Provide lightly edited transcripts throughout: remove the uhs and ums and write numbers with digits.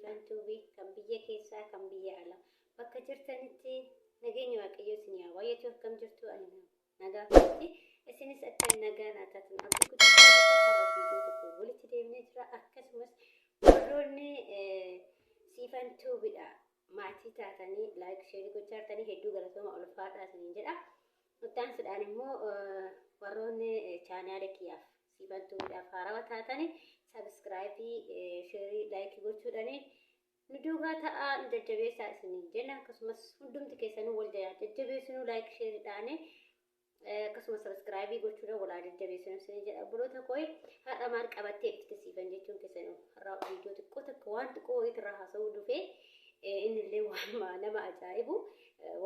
Siifan Tuubii kan biyya keessaa kan biyya alaa bakka jirtanitti nageenya Waaqayyoo isin haa baay'atu. Akkam jirtu? Ani nagaa kooti, isinis akka nagaa naa taatan abdii guddaa qaba. Har'a viidiyoo tokko walitti deemnee jira. Akkasumas warroonni Siifan Tuubiidha maatii taatanii like, share gochaa jirtanii, hedduu galatooma, ulfaadhaa isiniin jedha. Ittaansuudhaan immoo warroonni chaanaala kiyyaaf, Siifan Tuubiidhaaf haarawaa taatanii, subscribe, share, like gochuudhaani nu duukaa ta'aa, nu jajjabeessaa isiniin jenna. Akkasumas hundumti keessanuu wal jajjabeessinuu, like, shareiidhaani akkasumas subscribe gochuudhaan walaa jajjabeessinu isiniin jedha. Obboloota koo, har'a maal qabattee dhufte Siifan jechuun keessanuu, har'a viidiyoo xiqqoo tokko, waan xiqqoo wayiitirraa haasa'uu dhufee, innillee waan nama ajaa'ibu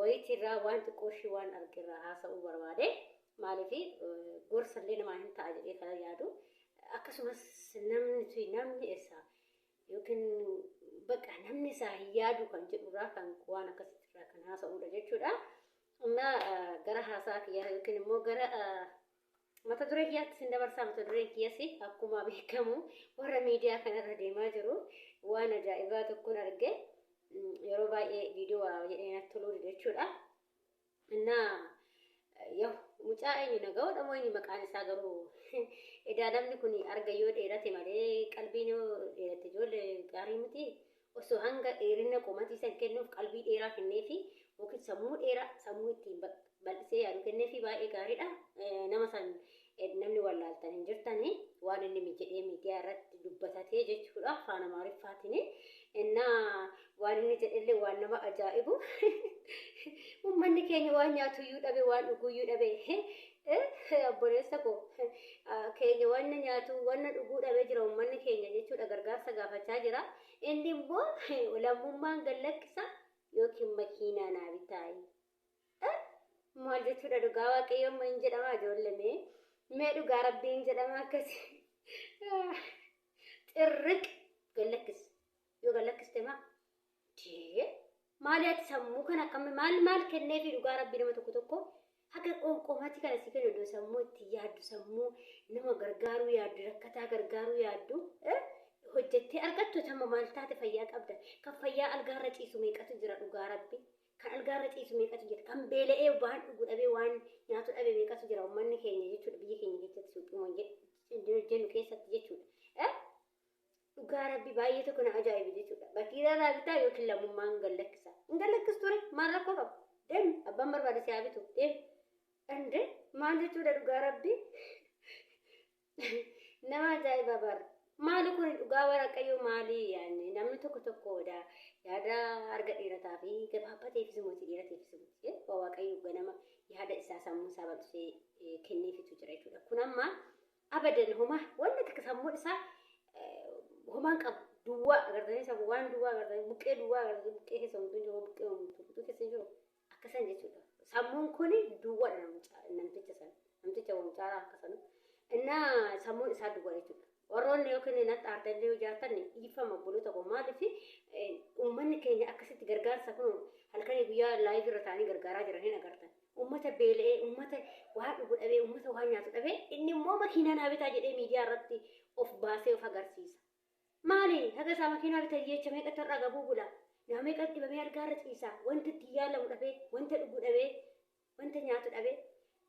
wayiitirraa, waan xiqqoo ishii waan argirraa haasa'uu barbaade. Maaliif, gorsallee namaa hin ta'a jedhee kan yaadu, akkasumas namni eessa yookiin bakka namni isaa hin yaadu kan jedhurraa, kan waan akkasittirraa kan haasa'uudha jechuudha. Amma gara haasaa kiyyaa yookiin immoo gara mata duree kiyyaatti sin dabarsaa. Mata dureen kiyyas akkuma beekamu warra miidiyaa kanarra deemaa jiru, waan ajaa'ibaa tokkoon arge. Yeroo baay'ee viidiyoo waraaba jedhee natti toluu jechuudha. Innaa yoo mucaa eenyu naga'uudha moo eenyu maqaan isaa garuu, edaa namni kun arga yoo dheerate malee qalbiin yoo dheerate ijoollee gaarii miti. Osoo hanga dheerina qomatii san kennuuf qalbii dheeraa kenneefi yookiin sammuu dheeraa, sammuu ittiin bal'isee yaadu kenneefi, baay'ee gaariidha. Nama san namni wallaaltan hin jirtani, waan inni jedhee miidiyaa irratti dubbatatee jechuudha afaan Amaariffaatiin. Innaa waan inni jedhellee waan nama ajaa'ibu. Uummanni keenya waan nyaatuyyuu dhabe, waan dhuguyyuu dhabe. Obboleessa koo keenya wanna nyaatu, wanna dhuguu dhabee jira uummanni keenya jechuudha, gargaarsa gaafachaa jira. Inni immoo lammummaan gallakkisa yookiin makiinaa naa bitaayi. Maal jechuudha? Dhugaa Waaqayyo amma hin jedhama ijoollee, mee mee dhugaa Rabbiin jedhama akkasi. Xirriq gallakkis yoo gallakkiste maa jee maali? Ati sammuu kana akkami, maal maal kenneefi? Dhugaa Rabbii, nama tokko tokko haga qoonqoomatti kana si kennu, iddoo sammuu itti yaaddu, sammuu nama gargaaruu yaaddu, rakkataa gargaaruu yaaddu, hojjettee argattu tamma maal taate? Fayyaa qabda. Kan fayyaa algaarra ciisu meeqatu jira? Dhugaa Rabbi, kan algaarra ciisu meeqatu jira? Kan beela'ee waan dhugu dhabee, waan nyaatu dhabe meeqatu jira? Uummanni keenya jechuudha, biyya keenya keessatti, suuqii jennu keessatti jechuudha. Dhugaa Rabbi, baay'ee tokko na ajaa'ibe jechuudha. Makiinaa naa bitaa yookiin lammummaan gallakkisa. Hin gallakkistu ture, maal rakkoo qaba? Deemi, abbaan barbaade si haa bitu, deemi. Ande maal jechuudha? Dhugaa Rabbi, nama ajaa'iba bara. Maali kun? Dhugaa Waaqayyoo, maali yaanni namni tokko tokko yaada arga dheerataa fi gabaabbateefis miti, dheerateefis miti. Waaqayyo ganama yaada isaa, sammuu isaa bal'isee kenneefitu jira jechuudha. Kun amma abadan homaa wanni takka sammuun isaa homaan qabu, duwwaa agartanii, sammuu waan duwwaa agartanii, buqqee duwwaa agartanii, buqqee keessa homtuu hin jiru, buqqee homtuu keessa hin jiru akkasan jechuudha. Sammuun kun duwwaadha namticha sana, namticha mucaa akkasana. Innaa sammuun isaa duwwaa jechuudha. Warroonni yookiin natti aartanii yoo jiraatan dhiifama, obboloota koo. Maaliif, uummanni keenya akkasitti gargaarsa kun halkanii guyyaa live irra ta'anii gargaaraa jiran hin agartan. Uummata beela'ee, uummata waan dhugu dhabee, uummata waan nyaatu dhabee, inni immoo makiinaa naa bitaa jedhee miidiyaa irratti of baasee of agarsiisa. Maali haga isaa makiinaa bitaa jecha meeqatti har'a gabuu bula? Nama meeqatti dhibamee argaarra ciisa? Wanta itti yaalamu dhabee, wanta dhugu dhabee, wanta nyaatu dhabee.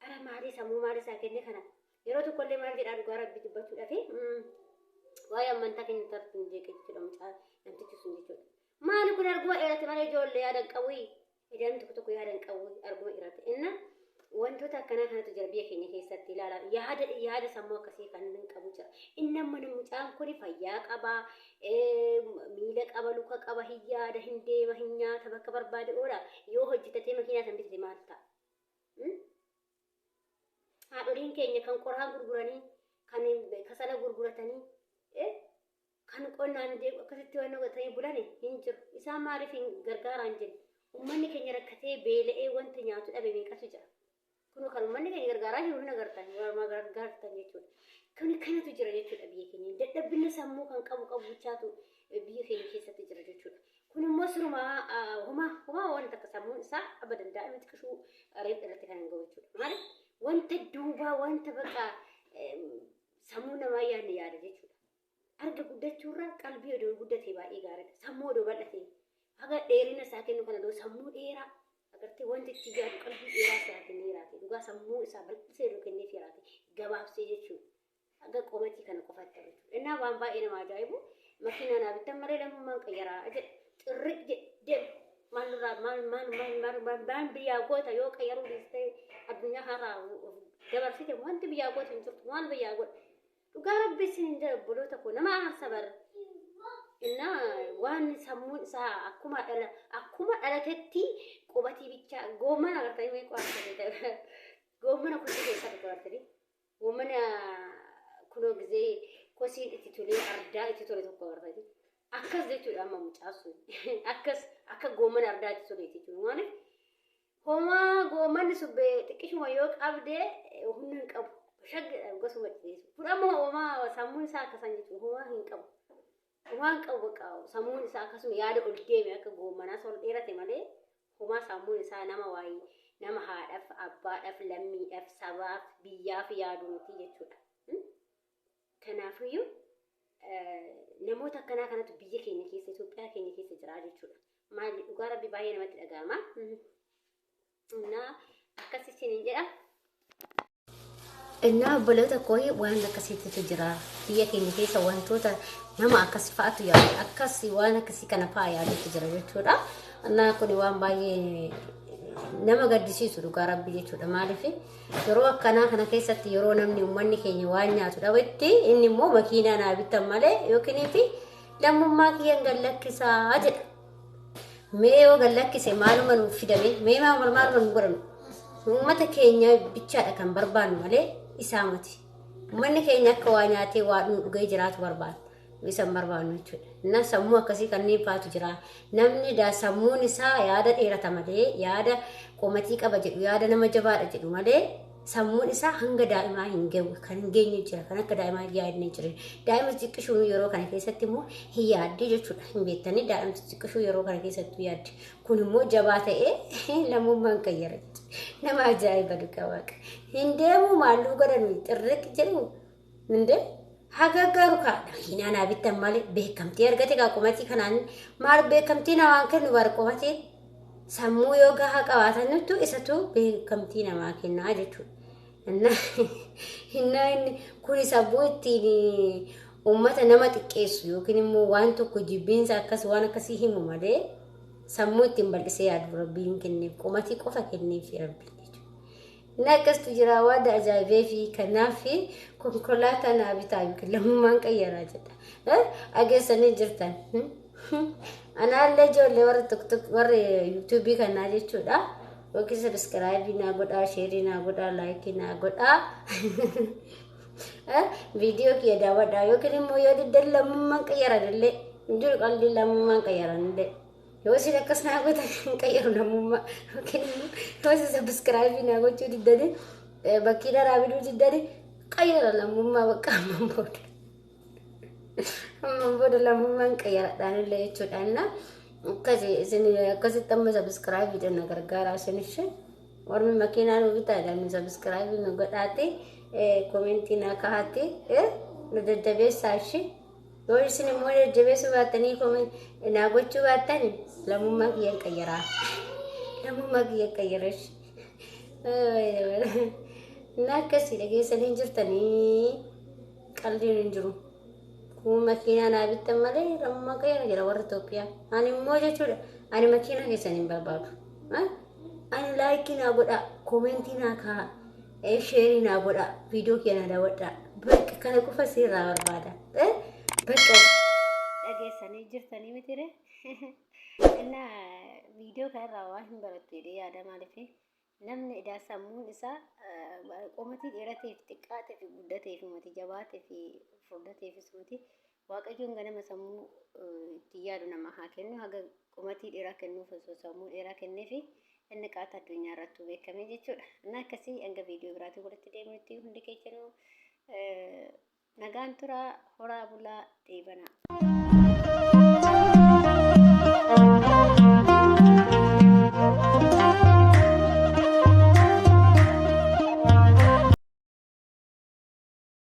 Ara maalii, sammuu maal isaa kenne kana? Yeroo tokkollee maal jedhaa? Dhugaa Rabbi dubbachuudhaaf, waa'ee amantaa keenya irratti hin jeeqe jechuudha mucaa namtichi sun jechuudha. Maali kun? Arguma dheerate malee ijoollee yaadan qabuyi. Idaan tokko tokko yaadan qabu, arguma dheerate. Inna wantoota akkanaa kanatu jira biyya keenya keessatti, ilaala. Yaada yaada sammuu akkasii kan hin qabu jira. Inni amma mucaan kun fayyaa qaba, miila qaba, luka qaba, hin yaada, hin deema, hin nyaata, bakka barbaade oola. Yoo hojjetatee makiinaa san bitate maal ta'a? Haadholiin keenya kan qoraan gurguranii, kan kasala gurguratanii, kan qonnaan akkasitti waan godhatanii bulan hin jiru. Isaan maaliif hin gargaaraan jennu? Uummanni keenya rakkatee beela'ee wanta nyaatu dhabe meeqatu jira? Kun kan uummanni keenya gargaaraa jiru hin agartan, warra gargaartan jechuudha. Kun kanatu jira jechuudha biyya keenya. Dadhabbina sammuu kan qabu qabu bichaatu biyya keenya keessatti jira jechuudha. Kun immoo sirumaa homaa homaa wanta akka sammuun isaa abadan daa'imni xiqqishuu reef dhalate kan hin gahu jechuudha. Maaliif, wanta duubaa, wanta bakka sammuu namaa yaadne yaada jechuudha. Arga guddachuurra qalbii odoo guddate baay'ee gaariidha. Sammuu odoo bal'ate haga dheerina isaa kennu kana odoo sammuu dheeraa agartee wanti itti yaadu qalbii dheeraa isaa kennee jiraate dhugaa sammuu isaa bal'isee odoo kennee jiraate gabaabsee jechuudha. Haga qomatii kana qofatti jechuudha. Innaa waan baay'ee nama ajaa'ibu makiinaa naa bittan malee lammummaan qayyaraa jedhe xirriq jedhe deemu. Maal nurraa maal maal maal maal maal maal biyyaa goota yoo qayyaruu dhiistee addunyaa kanarraa of dabarsite wanti biyyaa goota hin jirtu maal biyyaa godha. Dhugaa rabbi isin hin jedha obboloota koo nama aarsa bara. Innaa waan sammuun isaa akkuma dhala akkuma dhalatetti qubatii bichaa goommana agartanii mee qo'attanii goommana kosii keessaa tokko agartanii goommana kunoo gizee kosiin itti tolee ardaa itti tole tokko agartanii akkas jechuudha amma mucaa sun akkas akka goommana ardaa itti tole jechuudha maaliif Homaa goomanni sun xiqqishuma yoo qabde humna hin qabu. Shaggadha gosuma ciisu. Kun amma homaa sammuun isaa akkasan jechuudha. Homaa hin qabu. Homaa hin qabu bakka sammuun isaa akkasuma yaada ol deeme akka goomanaas ol dheerate malee homaa sammuun isaa nama waayii nama haadhaaf, abbaadhaaf, lammiidhaaf, sabaaf, biyyaaf yaadu miti jechuudha. Kanaafiyyuu namoota akkanaa kanatu biyya keenya keessa Itoophiyaa keenya keessa jira jechuudha. Maali dhugaa rabbi baay'ee namatti dhaga'ama. Innaa akkas isiniin jedha. Innaa obboloota koo waan akkasiitu jira. Biyya keenya keessa wantoota nama akkas fa'atu yaadu akkas waan akkasii kana fa'a yaadutu jira jechuudha. Innaa kun waan baay'ee nama gaddisiisu dhugaa rabbi jechuudha. Maaliif yeroo akkanaa kana keessatti yeroo namni uummanni keenya waan nyaatu dhabetti inni immoo makiinaa naa bittan malee yookiin fi lammummaa kiyyan gad lakkisaa jedha. Mee yoo gad lakkise maaluma nuuf fidame mee maaluma nu godhanu. Uummata keenya bichaadha kan barbaannu malee isaa miti. Uummanni keenya akka waa nyaatee waa dhugee jiraatu barbaada. Isa hin barbaannu jechuudha. Inna sammuu akkasii kanneen faatu jira. Namni daa sammuun isaa yaada dheerata malee yaada qomatii qaba jedhu yaada nama jabaadha jedhu malee sammuun isaa hanga daa'imaa hin gahu kan hin geenye jira kan akka daa'imaa hin yaadne jira. Daa'ima xixiqqishuun yeroo kana keessatti immoo hin yaaddi jechuudha. Hin beektanii daa'ima xixiqqishuu yeroo kana keessatti yaaddi. Kun immoo jabaa ta'ee lammummaan qayyara. Nama ajaa'iba dhugaa waaqa. Hin deemuu maalluu godhanu xirriq jedhu Inde haga garu ka makiinaa naa bittan malee beekamtii argate kaa qomatii kanaan maal beekamtii namaan kennu bar qomatii sammuu yoo gahaa qabaatan nuttu isatu beekamtii namaa kennaa jechuudha. Innaa inni kuni sammuu ittiin uummata nama xiqqeessu yookiin immoo waan tokko jibbiinsa akkas waan akkasii himu malee sammuu ittiin bal'isee yaadu rabbiin kenneef qomatii qofa kenneef rabbiin jechuudha. Inni akkastu jira waan ajaa'ibee fi kanaaf konkolaataa naa bitaa yookiin lammummaan qayyaraa jedha. Dhageessanii jirtan. Anaallee ijoollee warra tuktuk warra yuutuubii kanaa jechuudha. Yookiin sabiskiraayibii naa godhaa, sheerii naa godhaa, laayikii naa godhaa. Viidiyoo kiyya daawwadhaa yookiin immoo yoo diddan lammummaan qayyaran illee hin jiru qalbii lammummaan qayyaran illee. Yoo isin akkas naa gootan hin qayyaru lammummaa yookiin immoo yoo isin sabiskiraayibii naa gochuu diddanii bakkii daraa biduu diddanii qayyara lammummaa bakka amman booda. Amman booda lammummaan qayyaradhaan illee jechuudha. Inna akkasi isin akkasitti amma sabiskiraayibii na gargaaraa isin ishee warri makiinaa nu bitaa jedhan sabiskiraayibii nu godhaati koomentii naa kahaati nu jajjabeessaa ishee. Yoo isin immoo jajjabeessuu baattanii naa gochuu baattan lammummaa kiyyan qayyaraa. Lammummaa kiyyan qayyara. Na akkasii dhageessanii jirtanii qalliin hin jiru. Kun makiinaa naa bittan malee lammummaa qayyara jira warra Itoophiyaa. Ani immoo jechuudha ani makiinaa keessan hin barbaadu. Ani laayikii naa godhaa, koomentii naa kaa'aa. Sheerii naa godhaa viidiyoo kiyya naa daawwadhaa bakka kana qofa sirraa barbaada bakka. Dhageessanii jirtanii mitire innaa viidiyoo kanarraa waan hin barattu jedhee yaada maaliif namni edaa sammuun isaa qomatii dheerateef xiqqaatee fi guddatee fi mati jabaatee fi furdatee fi mati waaqayyoon ganama sammuu itti yaadu nama haa kennu haga qomatii dheeraa kennuuf osoo sammuu dheeraa kenneefi inni qaata addunyaa irrattuu beekame jechuudha. Inni akkasii hanga viidiyoo biraatiin walitti deemnutti hundi keessanuu nagaan turaa horaa bulaa deebanaa.